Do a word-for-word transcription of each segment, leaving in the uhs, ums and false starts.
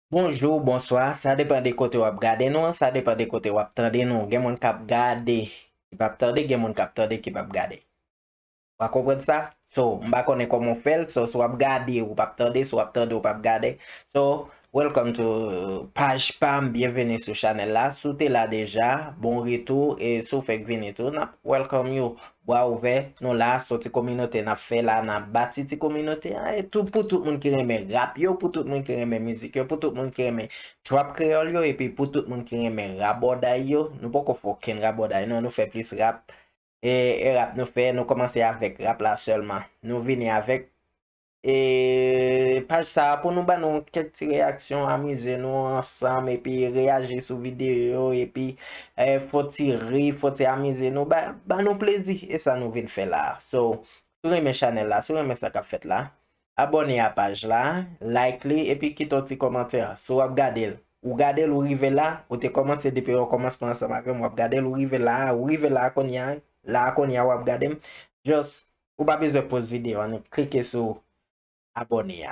Bonjou, bonswa, sa depann de kote w ap gade nou an, sa depann de kote w ap tande nou. Gen moun k ap gade ki p ap tande, gen moun k ap tande ki p ap gade. W a konprann sa? So, m pa konnen kòman w fè l. So, si w ap gade, ou p ap tande, si w ap tande, ou p ap gade. So, welcome to paj pa m, byenveni sou chanèl la. Si w te la deja, bon retou, e si w fèk vini tou, n ap welcome you. Bra ouvè, nou la, se yon ti kominote n ap fè la, n ap bati ti kominote a, e tou pou tout moun ki renmen rap yo, pou tout moun ki renmen mizik yo, pou tout moun ki renmen trap kreyòl yo, epi pou tout moun ki renmen rabòday yo. Nou poko fè okenn rabòday non, nou fè plis rap. E, e rap nou fè, nou kòmanse avèk rap la sèlman. Nou vini avèk e paj sa a pou nou ban nou kèk ti reyaksyon, amize nou ansanm, epi reyaji sou videyo yo, epi e, fè ti ri, fè ti amize nou, ba, ban nou plezi, e sa nou vin fè la a. So, si w renmen chanèl la, si w renmen sa k ap fèt la, abòne a paj la, like li, epi kite yon ti kòmantè. Si w ap gade l, ou gade l, ou rive la, ou te kòmanse depi o kòmansman ansanm avè m, w ap gade l, ou rive la, ou rive la kounye a, la kounye a w ap gade m. Just, ou pa bezwen poz videyo an, klike sou abòne a.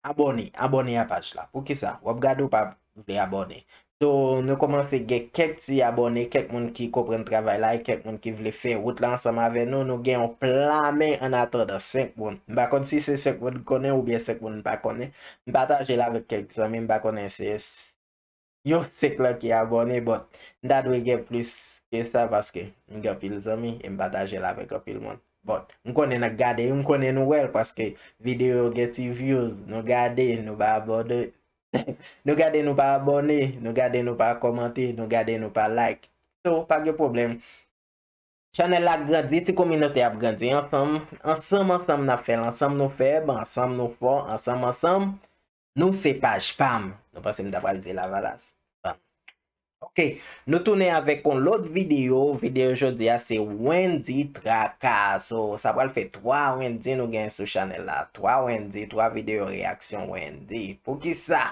Abòne, abòne a paj la. Poukisa? W ap gade ou pa vle abòne. So, nou kòmanse gen kèk ti abòne, kèk moun ki konprann travay la, e kèk moun ki vle fè wout la ansanm avè nou. Nou gen yon plamen an atandan, senk moun. M pa konn si se senk moun m konnen oubyen senk moun m pa konnen. M pataje l avèk kèk zanmi m pa konnen se s- yon senk lan ki abòne, but m ta dwe gen plis ke sa paske m gen anpil zanmi e m pataje l avèk anpil moun. But m konnen n ap gade, m konnen nou wè l paske videyo yo gen ti views, nou gade, nou pa abòne, nou gade, nou pa abòne, nou gade, nou pa kòmante, nou gade, nou pa like. So, pa gen pwoblèm. Chanèl la grandi, ti kominote ap grandi ansanm, ansanm, ansanm n ap fè l, ansanm nou fèb, ansanm nou fò, ansanm, ansanm, nou se paj pa m. Nou panse m ta pral di Lavalas? Bon. Ok, nou tounen avèk yon lòt videyo. Videyo jodi a se Wendy Traka. So, sa pral fè twa Wendy nou gen sou chanèl la. Twa Wendy, twa videyo reyaksyon Wendy. Poukisa?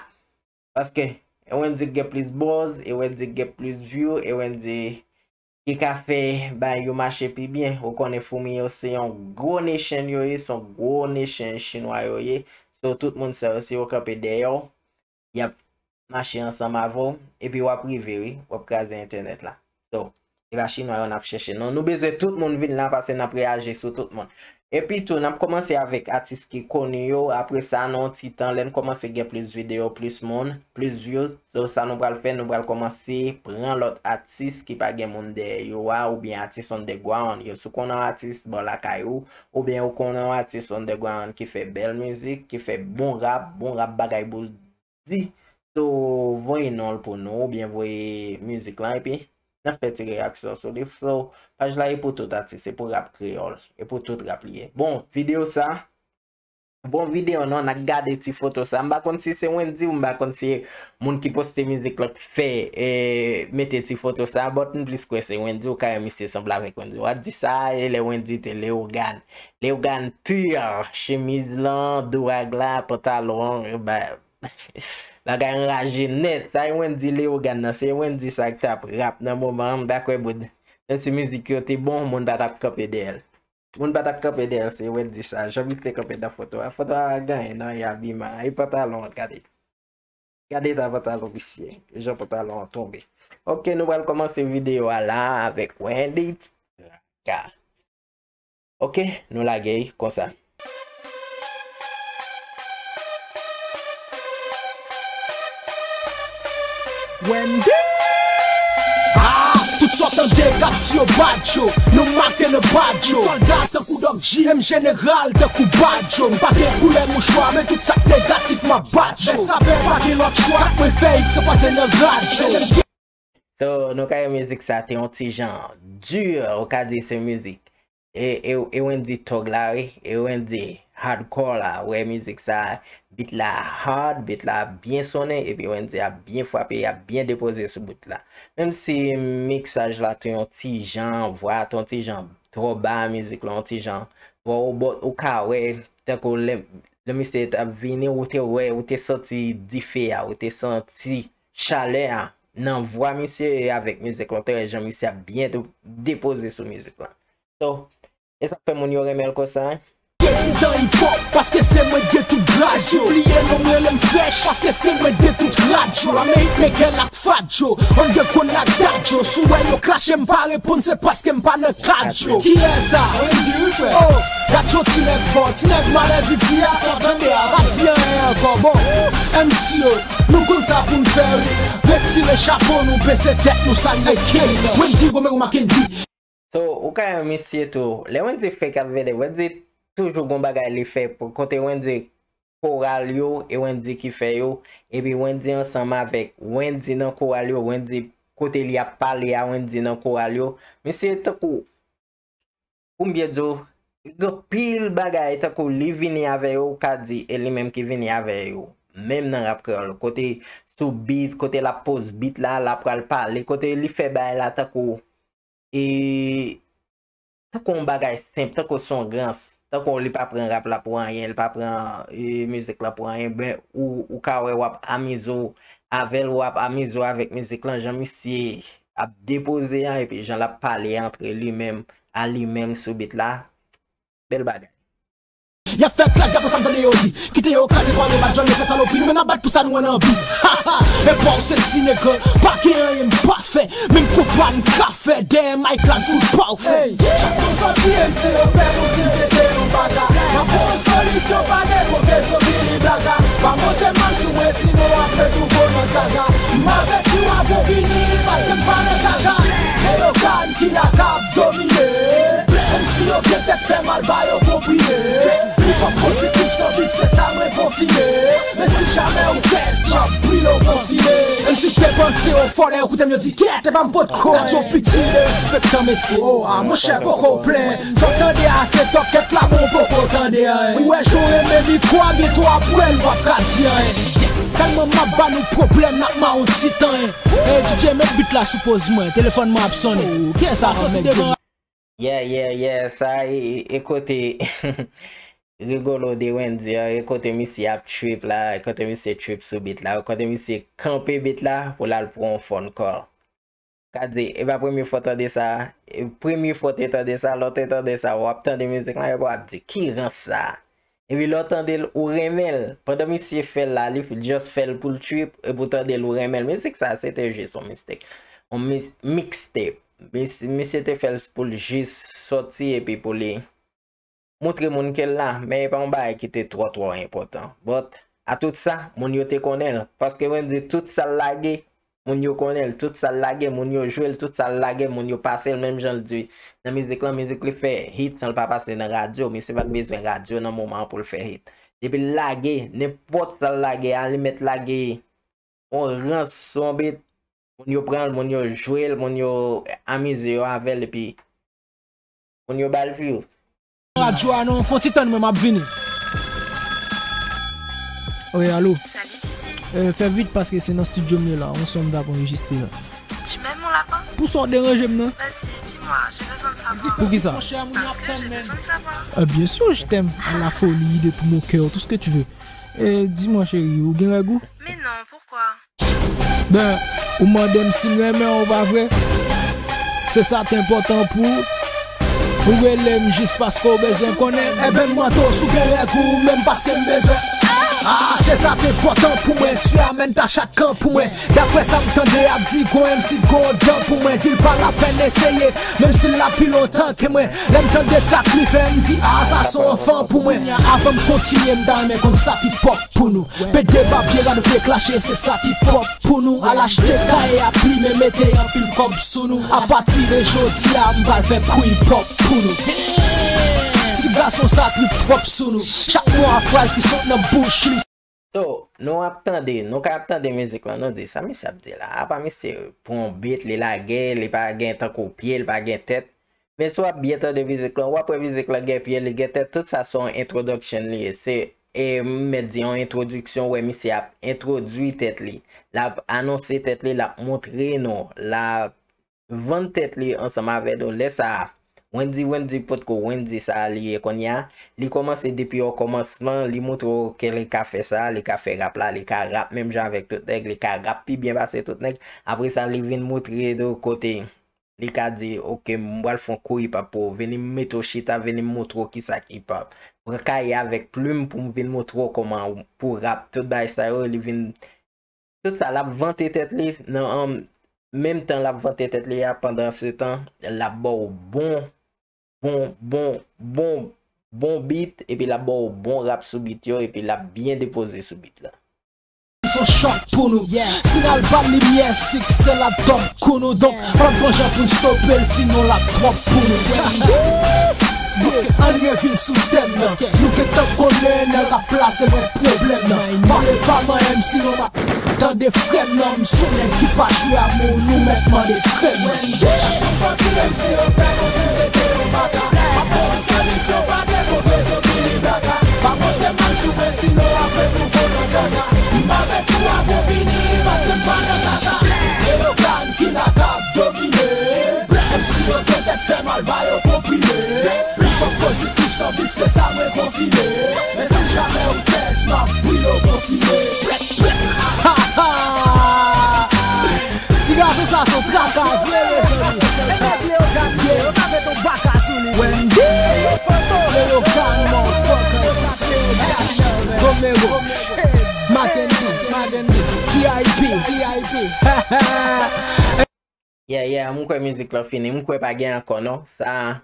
Paske e Wendy k gen plis buzz, e Wendy k gen plis view, e Wendy ki ka fè bagay yo mache pi byen. Ou konnen foumi yo se yon gwo nation yo ye, se yon gwo nation chinwa yo ye. So, tout moun sa yo, si yo kanpe dèyè w, y ap mache ansanm avè w, epi w ap rive, wi, w ap kraze entènèt la. So, e pa chinwa yo n ap chèche, non. Nou bezwen tout moun vin la, paske n ap reyaji sou tout moun. Epi tou, n ap kòmanse avèk atis ki koni yo. Apre sa, nan yon ti tan, lè n kòmanse gen plis videyo, plis moun, plis views. So, sa nou pral fè, nou pral kòmanse pran lòt atis ki pa gen moun dèyè yo a, oubyen atis underground yo. Si w konnen yon atis bò lakay ou, oubyen ou konnen yon atis underground ki fè bèl mizik, ki fè bon rap, bon rap bagay bouz di. So, voye non l pou nou, oubyen voye mizik lan, epi n ap fè ti reyaksyon sou li. So, paj la e pou tout atis, e pou rap kreyòl, e pou tout rap li ye. Bon, videyo sa, bon videyo non, n ap gade ti foto sa. M pa konn si se Wendy ou m pa konn si moun ki poste mizik lan k fè, e, mete ti foto sa, but m plis kwè se Wendy, ou ka wè misye sanble avèk Wendy. W ap di sa, e lè Wendy te Leyogàn. Leyogàn pur, chemiz lan, dourag la, pantalon an, ba, bagay anraje nèt. Sa e Wendy Leyogàn nan, se Wendy sa k t ap rap nan moman an, m pa kwè moun, menm si mizik yo te bon, moun pa t ap kanpe dèyè l. Moun pa t ap kanpe dèyè l, se Wendy sa. Jan misye kanpe nan foto a. Foto a pa genyen nan e abiman, e pantalon an, gade. Gade eta pantalon misye, jan pantalon an tonbe. Ok, nou pral kòmanse videyo a la avèk Wendy Traka. Ok, nou lage l konsa. Wendy! Ah, tout sa w tande k ap di yo bad yo, nou make nan bad yo. Sòlda tankou Doc G, menm jeneral tankou Bajo. M pa gen koulè mouchwa, men tout sa k negatif m ap bat yo. Bèl rapè pa gen lòt chwa, mwen fè hit san pase nan radyo. So, nou ka wè mizik sa te yon ti jan di, ou ka di se mizik e, e, e Wendy Thug la, wi, e Wendy hardcore la, wè mizik sa, beat la hard, beat la byen sonnen, epi Wendy ap byen frape, ap byen depoze sou beat la. Menm si miksaj la te yon ti jan, vwa a te yon ti jan twò ba, mizik la yon ti jan twò wo, but ou ka wè, tankou lè, lè misye t ap vini, ou te wè, ou te santi dife a, ou te santi chalè a nan vwa misye e avèk mizik lan, ou te wè jan misye ap byen de-, depoze sou mizik lan. So, e sa k fè moun yo renmen l konsa, en. Prezidan hip hop, paske se mwen k gen tout grad yo. Bliye non m, rele m Fresh, paske se mwen k Yo la men hit maker la k fadjo, underground la k dadjo. Si w wè yo klache m pa reponn, se paske m pa nan kadjo. Kiyès sa? Wendy wi frè. Oh, gadjo ti nèg fò, ti nèg malè vidi a, sa w tande a, pa di anyen ankò. Bon, M C yo, nou konn sa pou n fè wi. Retire chapo nou, bese tèt nou, sa n gen. Wendy Romero Mackendy. So, ou ka wè misye tou. Lè Wendy fè Cap Verde, Wendy toujou gon bagay li fè pou kote Wendy koral yo, e Wendy ki fè yo, epi Wendy ansanm avèk Wendy nan koral yo, Wendy kote li ap pale a Wendy nan koral yo. Misye tankou, pou m byen di w, gen anpil bagay tankou li vini avè yo, ou ka di e li menm ki vini avè yo. Menm nan rap kreyòl, kote sou beat, kote l ap poz beat la, l ap pral pale, kote li fè bagay la tankou e tankou yon bagay senp, tankou se yon rans, tankou li pa pran rap la pou anyen, li pa pran e, mizik la pou anyen, ben ou, ou ka wè w ap amize w avè l, w ap amize w avèk mizik lan, jan misye ap depoze a, epi jan l ap pale antre li menm, a li menm sou beat la, bèl bagay. Y ap fè klak, daprè sa m tande yo di. Kite yo kraze kwa yo bat jòn, yo fè salopri, nou menm n ap bat pou sa nou wè nan bi. Ha ha, e pa w sezi nèg, pa gen anyen m pa fè. Menm konpa n ka fè, dèyè mic la n fout pa w fè. Hey, chak son sòti M C yo pè Bondye fete yon baga. M ap ba w solisyon, pa dekoke, so vini blaga. Pa monte mal sou mwen, sinon w ap ret ou vo nan gaga. M avèti w avan w vini, paske m pa nan gaga. Elogan ki la k ap domine. Menm si yo gen tèt fè mal, ba yo konprime. Li pa pozitif san bit, se sa mwen konfime. Men si jamè ou tès, m ap brile w konfime. Menm si te panse yo fò, lè yo koute m yo di kèt, e pa m potko. Gadjo piti, derespektan mesye. Oh, ah, monchè poko plen. Sa w tande a se tòkèt la, bon poko tande anyen. Ou wè jan w renmen mikwo a, byento apre l p ap ka di anyen. Yes, tèlman m ap ba nou pwoblèm, n ap mawon ti tan. Hey, D J, met beat la sou poz mwen, telefòn mwen ap sonnen. Oh, kiyès sa sòti devan? Yeah, yeah, yeah, sa e, e kote Rigolo de Wendy a, e kote misye ap trip la, e kote misye trip sou beat la, e kote misye kanpe beat la pou l al pran yon phone call. Ka di, e pa premye fwa w tande sa, e premye fwa w te tande sa, lè w te tande sa, w ap tande mizik la, epi w ap di, ki rans sa? Epi lè w tande l, ou renmen l. Pandan misye fè l la, li just fè l pou l trip, epi w tande l, ou renmen l. Mizik sa, se te jis yon mistake. Yon mis, mixtape. Mis, misye te fè l pou l jis sòti epi pou li montre moun ke l la, men e pa yon bagay ki te twò twò enpòtan. But, a tout sa, moun yo te konnen l. Paske Wendy, tout sa l lage, moun yo konnen l. Tout sa l lage, moun yo jwe l. Tout sa l lage, moun yo pase l. Menm jan l di nan mizik lan, mizik li fè hit san l pa pase nan radyo. Misye pa t bezwen radyo nan moman an pou l fè hit. Depi l lage, nenpòt sa l lage, alimèt lage, yon rans sou yon beat, moun yo pran l, moun yo jwe l, moun yo amize yo avè l, epi moun yo ba l views. Radyo a non, fon ti tann mwen, m ap vini. Wi, alo. Salut Titi. Euh, fè vit paske se nan studio m ye la, yon son m t ap anrejistre la. Tu m'aimes mon lapin? Pou sa w deranje m nan? Vas-y, dis-moi, j'ai besoin de savoir. Pou kisa? Parce que j'ai besoin de savoir. Euh, bien sûr, je t'aime à la folie, de tout mon cœur, tout ce que tu veux. Eh, dis-moi chérie, ou gen règ ou? Mais non, pourquoi? Ben, ou mande m si m renmen w, pa vre? Se sa t enpòtan pou ou? Ou rele m jis paske w bezwen konnen? Eben m mande w si w gen règ ou menm paske m bezwen. Ah, se sa t enpòtan pou mwen, tu amènes ta chat kan pou mwen. Daprè sa m tande, y ap di gon M C gon dan pou mwen. Di l pa lapèn eseye, menm si l la pi lontan ke mwen. Lè m tande trak li fè, m di, ah, sa se yon anfan pou mwen. Avan m kontinye, m ta renmen konn sa ki pòp pou nou. Pede babye, radote, klache, se sa ki pòp pou nou. Al achte kaye ak plim e mete anpil kòb sou nou. Apati de jodi a, m pral fè kou hip hop pou nou. Ti gason sa trip twòp sou nou. Chak mo a fraz ki sot nan bouch li. So, nou ap tande, nou ka ap tande mizik lan, nou di, sa misye ap di la? Apa misye pran yon beat, li lage, li pa gen tankou pye, li pa gen tèt. Men si w ap byen tande mizik lan, w ap wè mizik lan gen pye, li gen tèt, tout sa se yon introduction li ye. Se, e, m mèt di yon entwodiksyon, w wè misye ap entwodui tèt li. L ap anonse tèt li, l ap montre nou, l ap vann tèt li ansanm avè nou. Lè sa a, Wendy, Wendy potko Wendy sa a li ye kounye a. Li kòmanse depi okòmansman, li montre w ke li ka fè sa, li ka fè rap la, li ka rap menm jan avèk tout nèg, li ka rap pi byen pase tout nèg. Apre sa, li vin montre nou kote li ka di, oke, m pral fè yon kou hip hop pou ou. Vini m mete w chita, vini m montre w kisa k hip hop. Pran kaye avèk plim pou m vin montre w kòman pou rap. Tout bagay sa yo, li vin Tout sa, l ap vante tèt li nan, an menm tan l ap vante tèt li a, pandan se tan, l ap ba w bon, bon, bon, bon, bon beat, epi l ap ba w bon rap sou beat yo, epi l ap byen depoze sou beat la. Se yon chòk pou nou. Si n al ba l limyè, siksè l ap dòm kou nou. Donk, fò n pran jan pou n stope l, sinon l ap twòp pou nou. Ann revin sou tèm nan. Nou gentan konnen nèg ap plase mwen pwoblèm nan. Pale pa manyen m, sinon m ap tande frè m nan. M sou nèg ki pa jwe amou, nou mèt mande frè m nan. Sa m santi menm si yo pè konn si m se te yon baka. M ap konn sa misyon pa te kontre sou ki li blaka. Pa monte m al soufle, sinon apre nou fò nan kaka. M pa mèt ou avè vini, paske m pa nan kaka. Lelogan ki la k ap domine. Menm si yo gen tèt fè mal, ba yo konprime. Pòt pozitif san bif, se sa mwen konfime. Men si jamè ou tès, m ap brile w konfime. Ti gason sa se yon traka vre, mezanmi. E nèg Leogàn ye, yo ka met yon baka sou li. Wendy, Leogàn, motherfuckers. Romero, Mackendy, Mackendy, T I P, T I P. Yeah, yeah, m kwè mizik lan fini. M kwè pa gen ankò non. Sa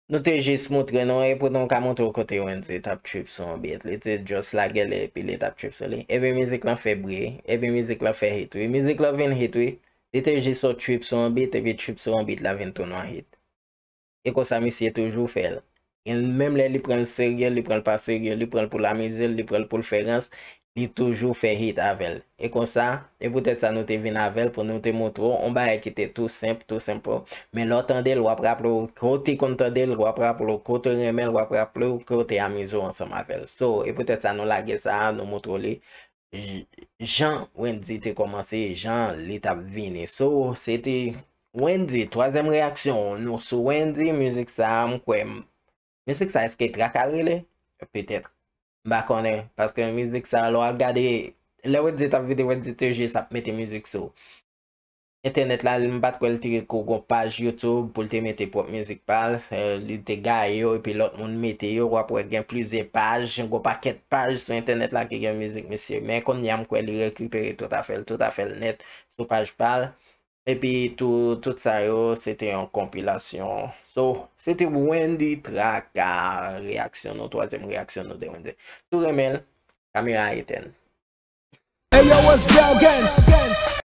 nou te jis moutre nou, e poutan m ka montre w kote Wendy t ap trip sou yon beat. Li te just lage l epi li t ap trip sou li. Epi mizik lan fè bri, epi mizik lan fè hit wi. Mizik lan vin hit wi. Li te jis yon trip sou yon beat, epi trip sou yon beat la vin tounen yon hit. E konsa misye toujou fè l. Gen menm lè li pran l serye, li pran l pa serye, li pran l pou l amize l, li pran l pou l fè rans, li toujou fè hit avè l. E konsa, e poutèt sa nou te vin avè l pou nou te montre w yon bagay ki te tou senp, tou senp. Men lè w tande l, w ap raple w ke w te konn tande l, w ap raple w ke w te renmen l, w ap raple w ke w te amize w ansanm avè l. So, e poutèt sa nou lage sa a, nou montre w li j- jan Wendy te kòmanse, jan li t ap vini. So, se te Wendy, twazyèm reyaksyon nou sou Wendy, mizik sa a, m kwè m- mizik sa a, èske Traka l rele? Petèt. M pa konnen, paske mizik sa a, lè w al gade, lè Wendy t ap vini, Wendy te jis ap mete mizik sou entènèt la, m pa t kwè l te ko gon paj YouTube pou l te mete pwòp mizik pa l. Eh, li te gaye yo, epi lòt moun mete yo. W ap wè gen plizyè paj, gon pakèt paj sou entènèt la ki gen mizik misye. Men kounye a, m kwè li rekipere tout afè l, tout afè l nèt sou paj pa l. Epi tou, tout sa yo, se te yon konpilasyon. So, se te Wendy Traka, reyaksyon nou, twazyèm reyaksyon nou de Wendy. Si w renmen l, kamera a etèn. Hey yo, what's Belgens?